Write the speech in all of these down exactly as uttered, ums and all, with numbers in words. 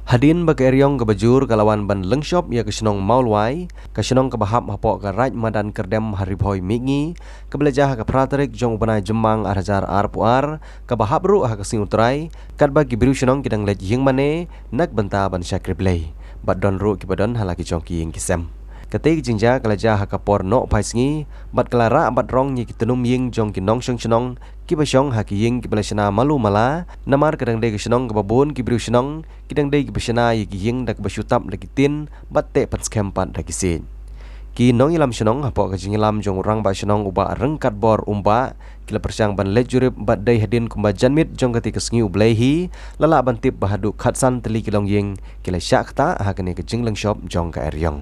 Hadien ba ka eriong kaba jur ka la wan ban lyngshop ïa ka shnong Mawlwai, ka shnong kaba hap hapoh ka Raid Madan Kyrdem ha Ri Bhoi Mihngi, kaba la jia ha ka phra tarik jong u bnai Jymmang ar hajar arphew ar, kaba hap ruh ha ka sngi U Trai, katba ki briew shnong ki dang leit ïing mane na ka bynta ban shakri Blei, bad don ruh kiba don ha la ki jong ki ïing ki sem. Katei ka jingjia ka la jia ha ka por nohphai sngi, bad ka la rah bad rong ïa ki tnum ïing jong ki nongshong shnong kiba shong ha ki ïing kiba la shna malu mala, namar ka dang dei ka shnong kaba bun ki briew shnong ki dang dei kiba shna ïa ki ïing da kaba shu tap da ki tin bad teh pynskhem pat da ki siej. Ki nongïalam shnong hapoh ka jingïalam jong u Rangbah Shnong u Bah Ryngkatbor Umbah, ki la pyrshang ban leit jurip bad dei hadien kumba janmiet jong katei ka sngi U Blei hi, la lah ban tip ba haduh khatsan tylli ki longïing ki la shah ktah ha kane ka jinglyngshop jong ka eriong.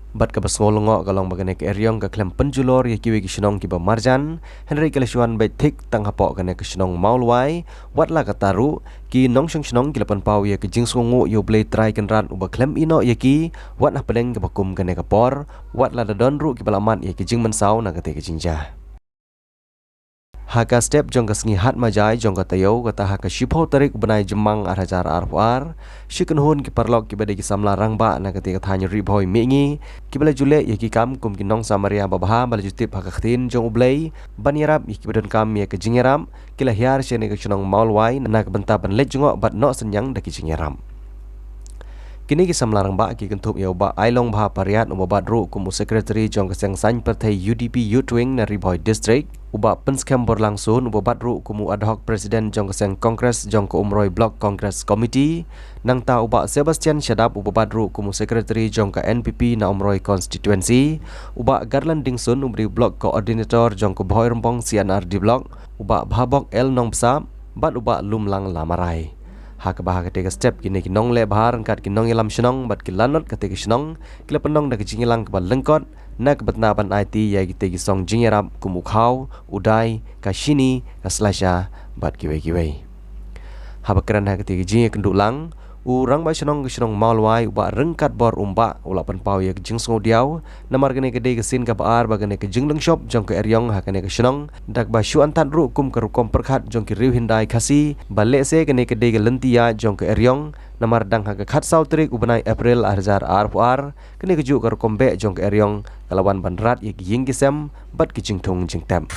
Bad kaba sngewlyngngoh ka long ba kane ka eriong ka khlem pynjulor ïa kiwei ki shnong kiba marjan, hynrei ka la shu wan beit thik tang hapoh kane ka shnong Mawlwai, wat la katta ruh, ki nongshong shnong ki la pynpaw ïa ka jingsngewnguh ïa U Blei Trai Kynrad uba khlem ïehnoh ïa ki, wat hapdeng kaba kum kane ka por, wat la da don ruh kiba la mad ïa ka jingmynsaw na katei ka jingjia. Ha ka step jong ka sngi Hat Majai jong ka taïew, kata ha ka shiphew tarik u bnai Jymmang ar hajar arphew ar, shi kynhun ki paralok kiba dei ki samla rangbah na katei ka thaiñ Ri Bhoi Mihngi, kiba la ju leh ïa ki kam kum ki nongsamaria babha ba la ju tip ha ka ktien jong U Blei ban ïarap ïa kiba donkam ïa ka jingïarap, ki la hiar sha kane ka shnong Mawlwai na ka bynta ban leit jngoh bad noh synñiang da ki jingïarap. Kine ki samla rangbah ki kynthup ïa u Bah Ailongbha Pariat uba bat ruh kum u Secretary jong ka seng saiñ pyrthei U D P Youth Wing na Ri Bhoi District, u Bah Pynskhem Borlangsun uba bat ruh kum u Ad Hoc President jong ka seng Congress jong ka Umroi Block Congress Committee, nangta u Bah Sebastian Shadap uba bat ruh kum u Secretary jong ka N P P na Umroi Constituency, u Bah Garland Dingsun uba dei u Block Coordinator jong ka Bhoirymbong C and R D Block, u Bah Bhabok L Nongbsap, bad u Bah Lumlang Lamarai. Ha kaba ha katei ka step kine ki nongleh bha ryngkat ki nongïalam shnong bad ki lanot katei ka shnong, ki la pynlong da ka jingïalang kaba lyngkot, na ka bynta ban aiti ïa kitei ki song jingïarap kum u khaw, u dai, ka shini, ka slasha, bad kiwei kiwei. Haba kren ha katei ka jingïakynduh lang, u Rangbah Shnong ka shnong Mawlwai u Bah Ryngkatbor Umbah u la pynpaw ïa ka jingsngewdiaw, namar kane ka dei ka sien kaba ar ba kane ka jinglyngshop jong ka eriong ha kane ka shnong, da kaba shu antad ruh kum ka rukom pyrkhat jong ki riew hyndai Khasi, ba lehse kane ka dei ka lynti ïaid jong ka eriong, namar dang ha ka khatsaw tarik u bnai April ar hajar arphew ar, kane kajuh ka rukom beh jong ka eriong, ka la wan ban rat ïa ki ïing ki sem, bad ki jingthung jingtep.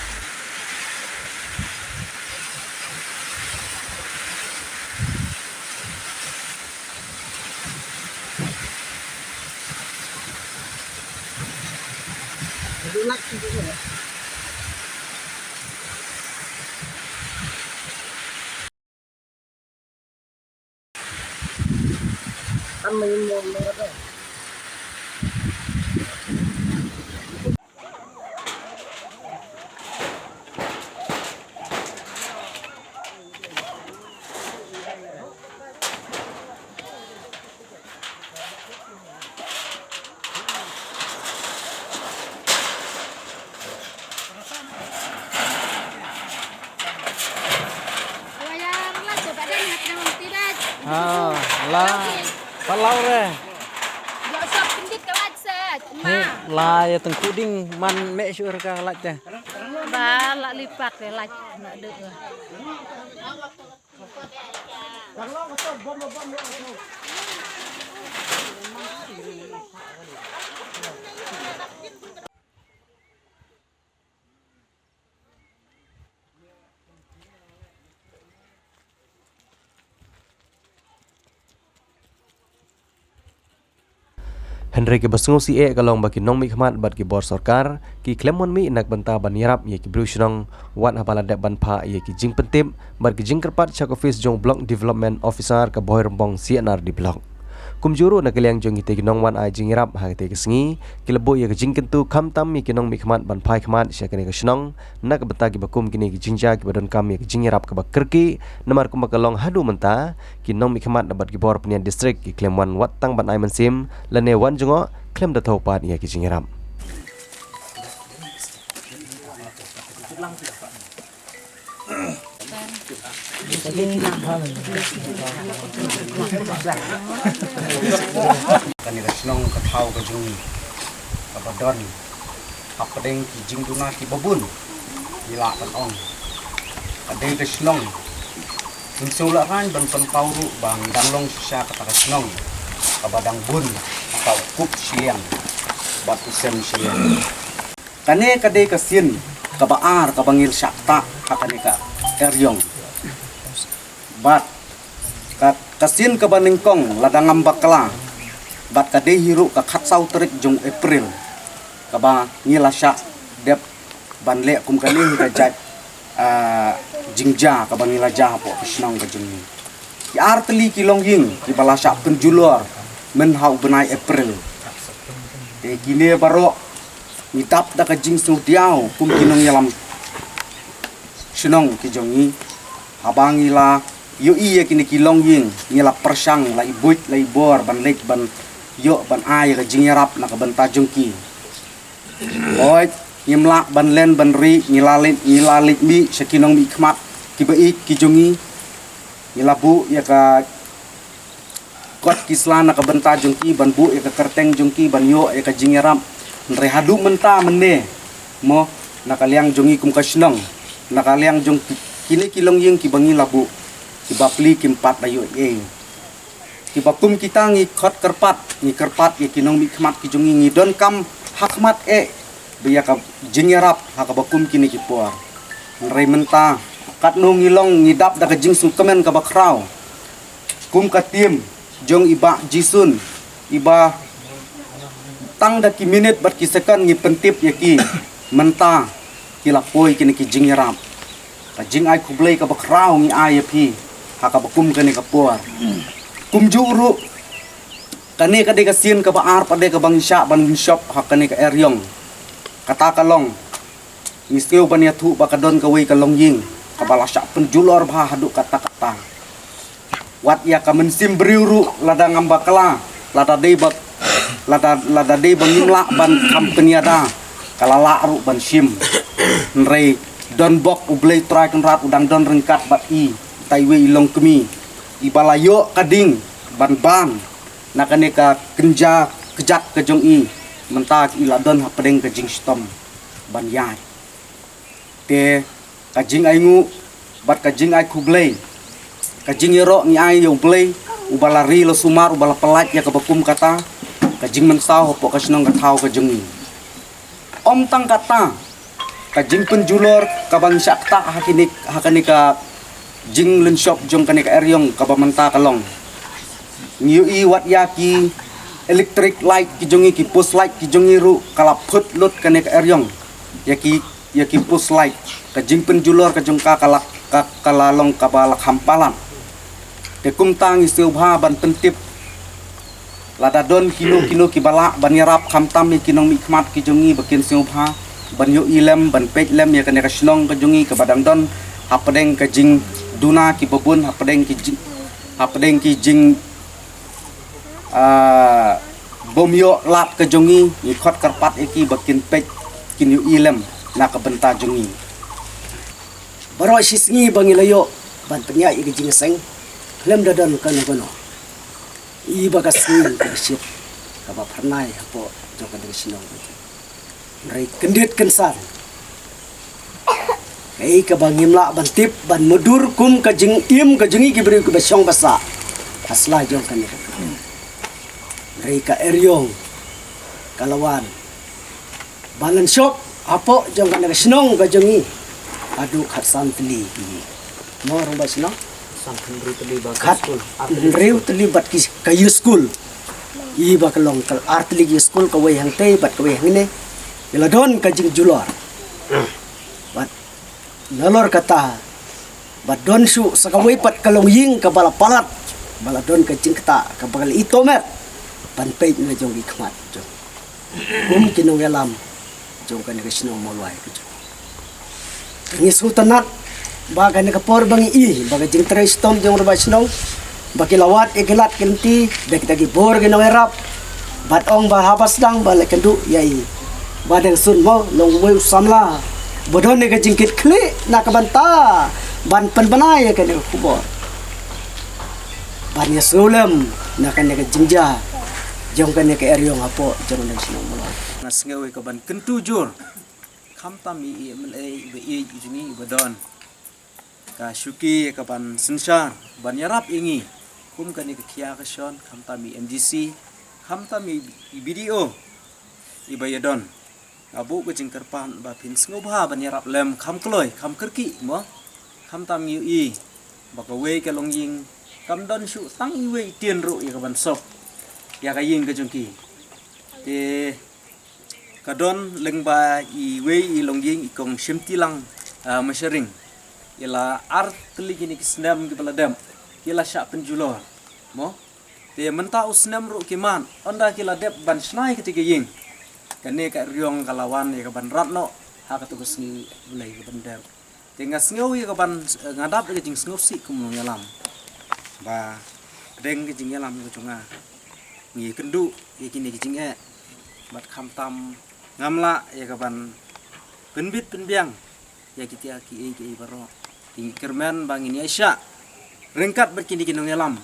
Ha, la, palau re. He, la ïa tang kuding man me shu ka lait te. Ba la lipak re lait na de. Hynrei kaba sngewsih eh ka long ba ki nongmihkhmat bad ki bor sorkar ki khlem wan mih na ka bynta ban ïarap ïa ki briew shnong, wat haba la dep ban phah ïa ki jingpyntip bad ki jingkyrpad sha ka office jong Block Development Officer ka Bhoirymbong C and R D Block. Kumjuh ruh na ka liang jong kitei ki nongwan ai jingïarap ha katei ka sngi, ki la buh ïa ka jingkyntu khamtam ïa ki nongmihkhmat ban phai khmat sha kane ka shnong, na ka bynta kiba kum kine ki jingjia kiba donkam ïa ka jingïarap kaba kyrkieh, namar kumba ka long haduh mynta, ki nongmihkhmat bad ki bor pynïaid district ki khlem wan wat tang ban ai mynsiem, lane wan jngoh, khlem da thew pat ïa ki jingïarap. Kane ka shnong ka thaw ka jong ngi kaba don hapdeng ki jingduna kiba bun, ngi lah ban ong ka dei ka shnong Ngi shu la rang ban pynpaw ruh ba dang long shisha kata ka shnong kaba dang bun kata u kup shiliang bad u sem shiliang. Kane ka dei ka sien kaba ar kaba ngi la shah ktah ha kane ka eriong. Bad ka, ka sien kaba nyngkong lada ngam bakla, bad ka dei hi ruh ka khatsaw tarik jong April kaba ngi la shah dep ban leh kum kane hi ka jait, ah, jingjia kaba ngi la jia hapoh ka shnong ka jong ngi. Ki ar tylli ki longïing kiba la shah pynjulor myn ha u bnai April. Te kine baroh ngi dap da ka jingsngewdiaw kum ki nongïalam shnong ki jong ngi. Haba ngi la ïohi ïa kine ki longïing, ngi la pyrshang la i buit la i bor ban leit ban ïoh ban ai ïa ka jingïarap na ka bynta jong ki. Hooid, ngim lah ban len ban ri, ngi la leit, ngi la leit mih sha ki nongmihkhmat kiba ïeit ki jong ngi. Ngi la buh ïa ka kot ki sla na ka bynta jong ki, ban buh ïa ka kyrteng jong ki, ban ïoh ïa ka jingïarap. Hynrei haduh mynta mynne, mo, na ka liang jong ngi kum ka shnong, na ka liang jong ki, kine ki longïing kiba ngi la buh, ki bapli kim pat la ïoh ei ei. Kiba kum kita ngi khot kyrpad, ngi kyrpad ïa ki nongmihkhmat ki jong ngi, ngi donkam ha khmat eh ba ïa ka jingïarap ha kaba kum kine ki por. Hynrei mynta katno ngi long, ngi dap da ka jingsngewkmen kaba khraw. Kum ka team jong i Bah Jisun, iba tang da ki minit bad ki second ngi pyntip ïa ki, mynta ki la poi kine ki jingïarap. Ka jingai khublei kaba khraw ngi ai ïa phi ha kaba kum kane ka por. Kumjuh ruh, kane ka dei ka sien kaba ar pat de kaba ngi shah ban shop ha kane ka eriong. Kata ka long, ngi sngew ban ïathuh ba ka don kawei ka longïing kaba la shah pynjulor bha haduh katta katta. Wat ïa ka mynsiem briew ruh, lada ngam bakla, lada dei ba, lada, lada dei ba ngim lah ban kham pynïada, ka la lah ruh ban shim. Hynrei don bok U Blei Trai Kynrad u dang don ryngkat bad i, tai wei i longkmie, iba la ïoh ka ding ban ban na kane ka kynja kjat ka jong i, mynta i la don hapdeng ka jingshitom ban ïaid. Te ka jingainguh bad ka jingai khublei, ka jingïaroh ngi ai ïa U Blei uba la ri la sumar, uba la pyllait ïa kaba kum kata ka jingmynsaw hapoh ka shnong ka thaw ka jong ngi. Ym tang kata, ka jingpynjulor kaba ngi shah ktah ha kine, ha kane ka jinglynshop jong kane ka eriong kaba mynta ka long, ngi ïohi wat ïa ki electric light ki jong ngi, ki post light ki jong ngi ruh ka la phut lut kane ka eriong. Ïa ki, ïa ki post light, ka jingpynjulor ka jong ka ka la, ka, ka la long kaba la kham palat. Te kumta ngi sngewbha ban pyntip, lada don kino kino kiba lah ban ïarap khamtam ïa ki nongmihkhmat ki jong ngi ba kin sngewbha ban ïohi lem, ban peit lem ïa kane ka shnong ka jong ngi kaba dang don hapdeng ka jingduna kiba bun, hapdeng ki jing, hapdeng ki jing, ah, bym ïoh lad ka jong ngi. Ngi khot kyrpad ïa ki ba kin peit, kin ïohi lem na ka bynta jong ngi. Baroh shi sngi ba ngi la ïoh ban pynïaid ïa ka jingïaseng, khlem da don kano kano. Iba ka sngi ka shit kaba phyrnai hapoh jong ka dang shnong. Hynrei kyndit kynsan, kaei kaba ngim lah ban tip ban mutdur kum ka jingim ka jong ngi ki briew kiba shong ba sah ha sla jong kane ka. Hynrei ka eriong ka la wan ban lynshop hapoh jong kane ka shnong ka jong ngi haduh khatsan tylli ki. Mo, Rangbah Shnong? San hynriew tylli bad ka skul. Khathynriew tylli bad ki, ka ïa skul. Iba ka long ka ar tylli ki skul, kawei hangtei bad kawei hangne. Ïa la don ka jingjulor. Bad nalor kata, bad don shuh sa kawei pat ka longïing kaba la palat, ba la don ka jingktah kaba la ïoh tohmet ban peit na jong ki khmat jong kum ki nongïalam jong kane ka shnong Mawlai ka jong. Ngi sngewtynnat ba kane ka por ba ngi i ba ka jingtrei shitom jong u Rangbah Shnong, ba ki la wad ïa ki lad ki lynti da kita ki bor ki nongïarap, bad ong ba haba sdang ba la kynduh ïa i Bah Dengsun mo, long uwei u samla ba don ïa ka jingkitkhlieh na ka bynta ban pynbna ïa kane ka khubor, ban ïasngewlem na kane ka jingjia jong kane ka eriong hapoh jong kane ka shnong Mawlai. Nga sngew ïa ka ban kyntu jur, khamtam i, i MLA iba ïeit, i jong ngi iba don. Ka shuki ka ban synshar ban ïarap ïa ngi kum kane ka khia ka shon, khamtam i M D C, khamtam i B D O i ba ïadon. Nga buh ka jingkyrpad ba phin sngewbha ban ïarap lem kham kloi kham kyrkieh mo. Khamtam ngi ïohi ba kawei ka longïing kam don shuh tang iwei i tien ruh ïa ka ban sop ïa ka ïing ka jong ki. Te ka don lyngba iwei i longïing i kong Shimtilang, ah, Masharing. I la ar tylli kine ki snem kiba la dep ki la shah pynjulor mo. Te mynta u snem ruh ki mad, ynda ki la dep ban shna ïa kata ka ïing. Kane ka eriong ka la wan ïa ka ban rat noh ha kato ka sngi Blei ka ban dep. Te nga sngew ïa ka ban, eh, nga dap ïa ka jingsngewsih kum u nongïalam ba pdeng ka jingïalam ka jong nga ngi kynduh ïa kine ki jingeh bad khamtam ngam lah ïa ka ban pynbit pynbiang ïa kita kiei kiei baroh. Te ngi kyrmen ba ngin ïaishah ryngkat bad kine ki nongïalam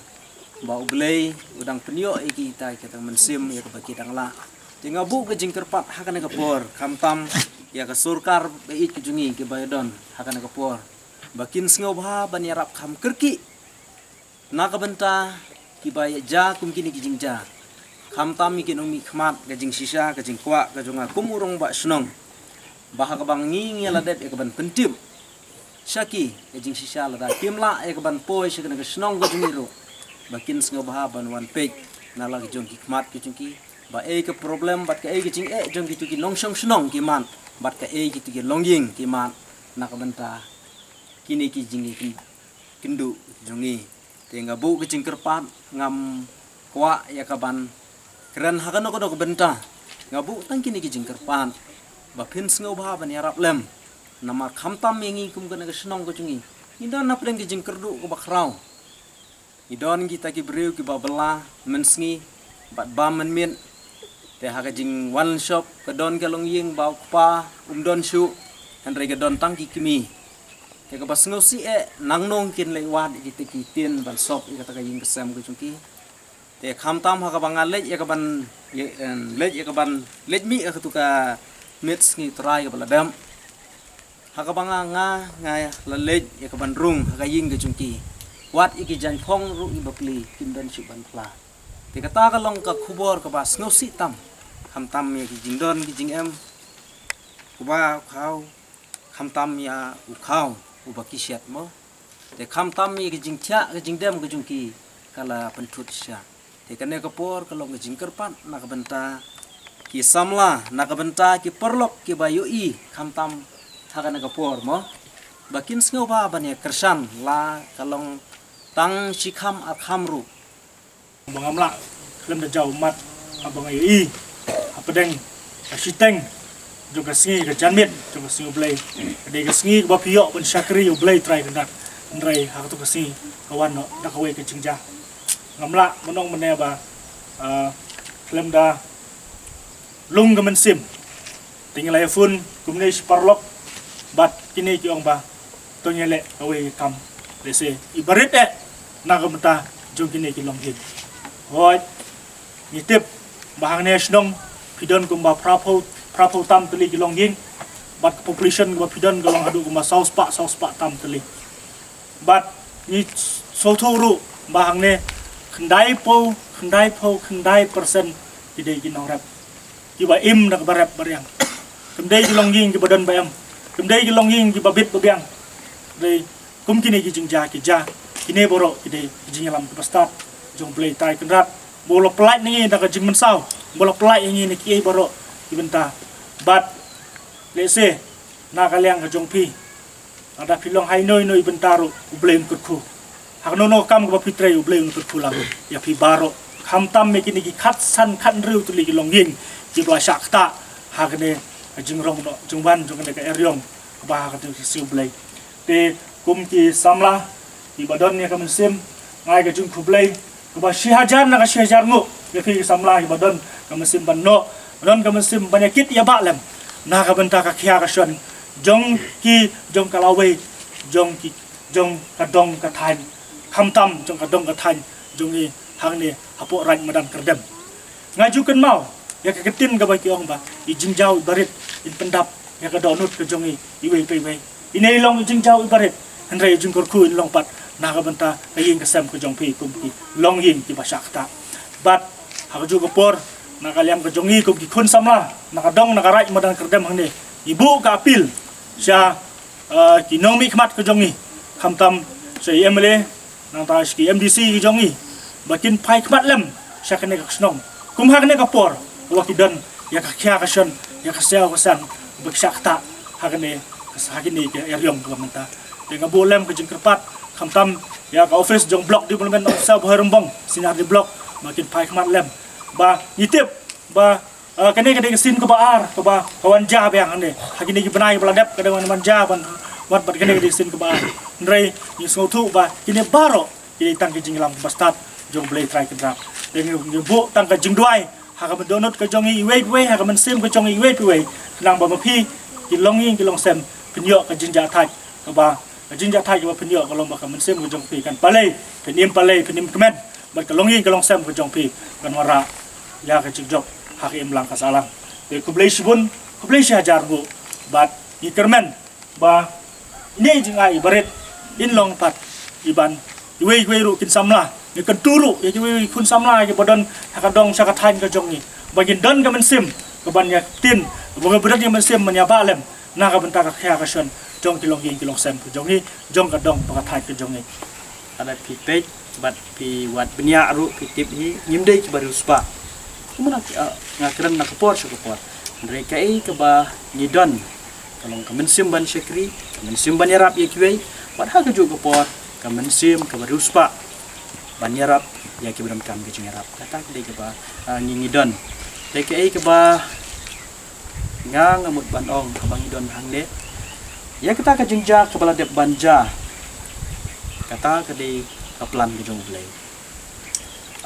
ba U Blei u dang pynïoh ïa kita ki tang mynsiem ïa kaba ki dang lah. Te nga buh ka jingkyrpad ha kane ka por khamtam ïa ka sorkar ba ïeit ka jong ngi kiba ïadon ha kane ka por ba kin sngewbha ban ïarap kham kyrkieh na ka bynta kiba ïa ja kum kine ki jingjia. Khamtam ïa ki nongmihkhmat, ka jingshisha ka jingkwah ka jong nga kum u rangbah shnong ba ha kaba ngi ngi la dep ïa ka ban pyntip sha ki, ka jingshisha lada kim lah ïa ka ban poi sha kane ka shnong ka jong ngi ruh ba kin sngewbha ban wan peit na la ka jong ki khmat ka jong ki ba ei ka problem bad ka ei ka jingeh jong kitu ki nongshong shnong ki mad bad ka ei kitu ki longïing ki mad na ka bynta kine ki jingïakynduh jong ngi. Te nga buh ka jingkyrpad, ngam kwah ïa ka ban kren ha kano kano ka bynta. Nga buh tang kine ki jingkyrpad ba phin sngewbha ban ïarap lem. Namar khamtam ïa ngi kum kane ka shnong ka jong ngi, ngi don na pdeng ka jingkyrduh kaba khraw. Ngi don kita ki briew kiba bylla mynsngi bad bam mynmiet. Te ha ka jingwan shop ka don ka longïing ba u kpa um don shuh, hynrei ka don tang ki kmie. Te kaba sngewsih eh, nangno kin leit wad ïa kita ki tien ban sop ïa kata ka ïing ka sem ka jong ki. Te khamtam ha kaba nga leit ïa ka ban, eh, leit ïa ka ban leit mih ïa katu ka miet sngi Trai kaba la dep. Ha kaba nga, nga, nga la leit ïa ka ban rung ha ka ïing ka jong ki. Wat ïa ki jaiñphong ruh ki bapli kim don shuh ban phla. Te kata ka long ka khubor kaba sngewsih tam. Khamtam ïa ki jingdon ki jingem, uba u khaw, khamtam ïa u khaw uba ki shet mo. Te khamtam ïa ki jingthiah ki jingdem ki jong ki ka la pynthut sha. Te kane ka por ka long ka jingkyrpad na ka bynta ki samla, na ka bynta ki paralok kiba ïohi khamtam ha kane ka por mo, ba kin sngewbha ban ïa kyrshan la ka long tang shi kham ar kham ruh. Ba ngam lah khlem da jaw ummat haba nga ïohi hapdeng ka shiteng jong ka sngi ka janmiet jong ka sngi U Blei. Ka dei ka sngi kaba phi ïoh ban shakri U Blei Trai Kynrad. Hynrei ha kato ka sngi ka wan noh da kawei ka jingjia. Ngam lah mynno mynne ba, ah, khlem da lung ka mynsiem. Te ngi la ïa phone kumne shi paralok bad kine ki ong ba to ngi leh kawei ka kam lehse i barit eh na ka bynta jong kine ki longïing. Hooid, ngi tip ba hangne shnong phi don kumba phraphew, phraphew tam tylli ki longïing bad ka population kaba phi don ka long haduh kumba saw spah, saw spah tam tylli. Bad ngi sngewthuh ruh ba hangne khyndaiphew, khyndaiphew, khyndai percent ki dei ki nongrep kiba im da kaba rep ba riang. Kim dei ki longïing kiba don ba em. Kim dei ki longïing kiba bit ba biang. Dei kum kine ki jingjia ki jia. Kine baroh ki dei ki jingïalam kiba stad jong U Blei Trai Kynrad. Ba u la pyllait na ngi na ka jingmynsaw. Ba u la pyllait ïa ngi na kiei baroh ki bynta. Bad lehse na ka liang ka jong phi, lada phi long ha ino ino i bynta ruh U Blei un kyrkhu. Ha kano kano ka kam kaba phi trei U Blei un kyrkhu lang ïa phi baroh. Khamtam ïa kine ki khatsan khathynriew tylli ki longïing kiba la shah ktah ha kane ka jingrong noh jingwan jong kane ka eriong kaba ha kane ka sngi U Blei. Te kum ki samla kiba don ïa ka mynsiem, nga ai ka jingkhublei kaba shi hajar na ka shi hajar nguh ïa phi ki samla kiba don ka mynsiem ban noh, don ka mynsiem ban ïa kit ïa bah lem na ka bynta ka khia ka shon jong ki, jong ka lawei, jong ki, jong ka dong ka thaiñ, khamtam jong ka dong ka thaiñ jong ngi hangne hapoh Raid Madan Kyrdem. Nga ju kynmaw ïa ka ktien kaba ki ong ba i jingjaw i barit in pyndap ïa ka dohnud ka jong i iwei pa iwei. Ine i long i jingjaw i barit. Hynrei jingkyrkhu in long pat na ka bynta ka ïing ka sem ka jong phi kum ki longïing kiba shah ktah. Bad ha kajuh ka por, na ka liang ka jong ngi kum ki khun samla, na ka dong na ka raid madan kyrdem hangne, ngi buh ka appeal sha, eh, ki nongmihkhmat ka jong ngi, khamtam sha i M L A, nangta sha ki M D C ka jong ngi, ba kin phai khmat lem sha kane ka shnong. Kum ha kane ka por, ba ki don ïa ka khia ka shon, ïa ka siaw ka san, ba ki shah ktah ha kane, ha kine ki eriong ba mynta. Te nga buh lem ka jingkyrpad, khamtam ïa ka office jong Block Development Officer Bhoirymbong, Senior D Block, ba kin phai khmat lem. Ba ngi tip ba, ah, kane ka dei ka sien kaba ar kaba ka wan jia biang hangne. Ha kine ki bnai ba la dep ka dei wan, wan jia ban wat, bad kane ka dei ka sien kaba ar. Hynrei ngi sngewthuh ba kine baroh ki dei tang ki jingïalam ba stad jong U Blei Trai Kynrad. Te ngi, ngi buh tang ka jingduwai ha ka myndonot ka jong ngi iwei pa iwei, ha ka mynsiem ka jong ngi iwei pa iwei, khnang ba ma phi ki longïing ki longsem phin ïoh ka jingjahthait kaba, ka jingjahthait kaba phin ïoh ka long ba ka mynsiem ka jong phi kan palei, phin im palei, phin im kmen, bad ka longïing ka longsem ka jong phi kan wanrah ïa ka jingjop ha ka imlang ka sahlang. Te khublei shibun, khublei shihajar nguh, bad ngi kyrmen ba ine i jingai barit in long pat iban iwei iwei ruh kin samla, ngi kyntu ruh ïa kiwei ki khun samla kiba don ha ka dong sha ka thaiñ ka jong ngi, ba kin don ka mynsiem kaban ïa ktien, ba kin don ka mynsiem ban ïa bah lem na ka bynta ka khia ka shon jong ki longïing ki longsem ka jong ngi, jong ka dong bad ka thaiñ ka jong ngi. Lada phi peit bad phi wad bniah ruh phi tip hi, ngim dei kiba riewspah. Kumno, ah, nga kren na ka por sha ka por. Hynrei kaei kaba ngi don ka long ka mynsiem ban shakri, ka mynsiem ban ïarap ïa kiwei, bad ha kajuh ka por ka mynsiem kaba riewspah ban ïarap ïa kiba donkam ka jingïarap. Kata ka dei kaba, ah, ngi, ngi don. Te kaei kaba nga, nga mut ban ong kaba ngi don hangne, ïa kata ka jingjia kaba la dep ban jia, kata ka dei ka plan ka jong U Blei.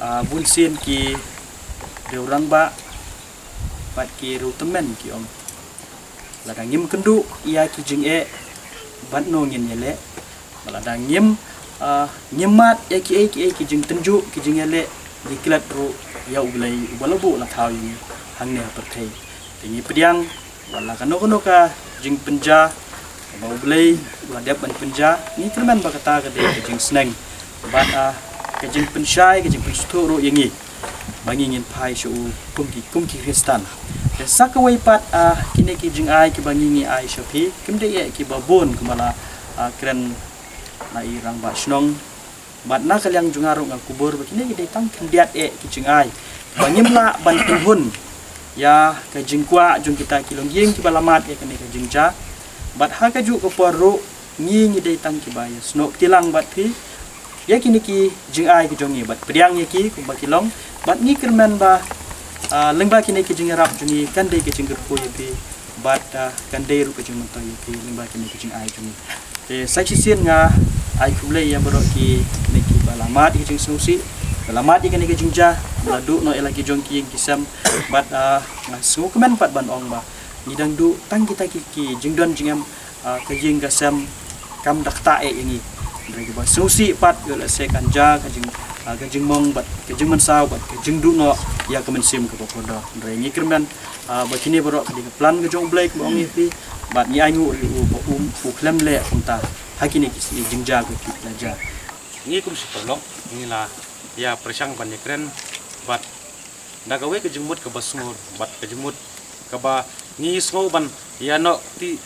Ah, bun sien ki riew rangbah bad ki riew tymmen ki ong, lada ngim kynduh ïa ki jingeh, bad no ngin ïaleh? Ba lada ngim, ah, ngim mad ïa kiei kiei ki jingtynjuh ki jingïaleh, ngi klet ruh ïa U Blei uba la buh la thaw ïa ngi hangne ha pyrthei. Te ngi pdiang, wat la kano kano ka jingpynjah kaba U Blei u la dep ban pynjah, ngi kyrmen ba kata ka dei ka jingsneng bad, ah, ka jingpynshai, ka jingpynsngewthuh ruh ïa ngi ba ngi ngin phai sha u kum ki, kum ki Khristan. Te sa kawei pat, ah, kine ki jingai kiba ngi, ngi ai sha phi, kim dei eh kiba bun kumba la, ah, kren na i rangbah shnong. Bad na ka liang jong nga ruh nga kubur ba kine ki dei tang khyndiat eh ki jingai ba ngim lah ban kynhun ïa ka jingkwah jong kita ki longïing kiba la mad ïa kane ka jingjia. Bad ha kajuh ka por ruh ngi, ngi dei tang kiba ïasnoh kti lang bad phi ïa kine ki jingai ki jong ngi bad pdiang ïa ki kumba ki long. Bad ngi kyrmen ba, ah, lyngba kine ki jingïarap jong ngi kan dei ka jingkyrkhu ïa phi bad, ah, kan dei ruh ka jingmyntoi ïa phi lyngba kine ki jingai jong ngi. Te sa shisien nga ai khublei ïa baroh kine kiba la mad ïa ka jingsngewsih, ba la mad ïa kane ka jingjia, ba la duh noh ïa la ki jong ki ïing ki sem. Bad, ah, nga sngewkmen pat ban ong ba ngi dang duh tang kita ki, ki jingdon jingem, ah, ka ïing ka sem kam da ktah eh ïa ngi. Hynrei kiba sngewsih pat ïoh lehse kan jia ka jing, ah, ka jingmong bad ka jingmynsaw bad ka jingduh noh ïa ka mynsiem kaba kordor. Hynrei ngi kyrmen, ah, ba kine baroh ka dei ka plan ka jong U Blei kumba ong ïa phi. Bad ngi ainguh ruh ba um, u khlem leh kumta ha kine ki sngi jingjia kiba phi la jia. Ngi kum shi paralok ngi la ïa pyrshang ban ïakren bad da kawei ka jingmut kaba sngewbha bad ka jingmut kaba ngi sngew ban ïanoh kti,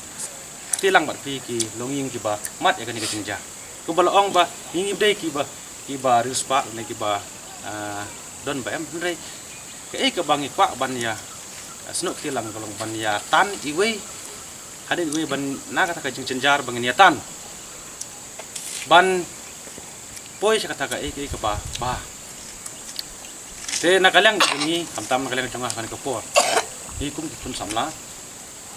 kti lang bad phi ki longïing kiba mad ïa kane ka jingjia. Kumba la ong ba ngi, ngi dei kiba, kiba riewspah ne kiba, ah, don ba em, hynrei kaei kaba ngi kwah ban ïa, ah, snoh kti lang ka long ban ïa tan iwei hadien iwei ban na kata ka jingjynjar ba ngin ïa tan ban poi sha kata kaei kaei kaba bha. Te na ka liang jong ngi, khamtam na ka liang jong nga ha kane ka por, ngi kum ki khun samla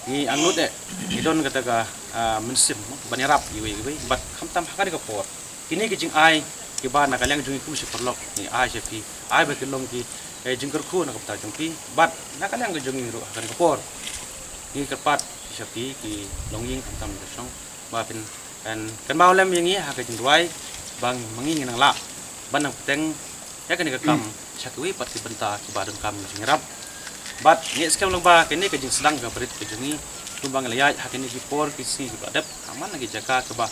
ngi angnud eh, ngi don kata ka, ah, mynsiem ban ïarap iwei iwei bad khamtam ha kane ka por kine ki jingai kiba na ka liang jong ngi kum shi paralok ngi ai sha phi, ai ba ki long ki, eh, jingkyrkhu na ka bynta jong phi bad na ka liang jong ngi ruh ha kane ka por ngi kyrpad sha phi ki longïing khamtam ka shong ba phin kan, kan baw lem ïa ngi ha ka jingduwai ba ma ngi ngin nang lah ban nang bteng ïa kane ka kam sha kiwei pat ki bynta kiba donkam ka jingïarap. Bad ngi skhem long ba kane ka jingsdang ka barit ka jong ngi kumba ngi la ïaid ha kine ki por ki sngi kiba dep ha man la ki jaka kiba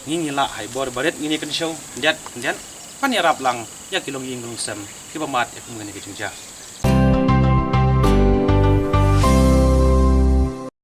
Ngi ngi lah ha i bor barit ngin ïa kynshew khyndiat khyndiat ban ïarap lang ïa ki longïing longsem kiba mad ïa ka mut kane ka jingjia.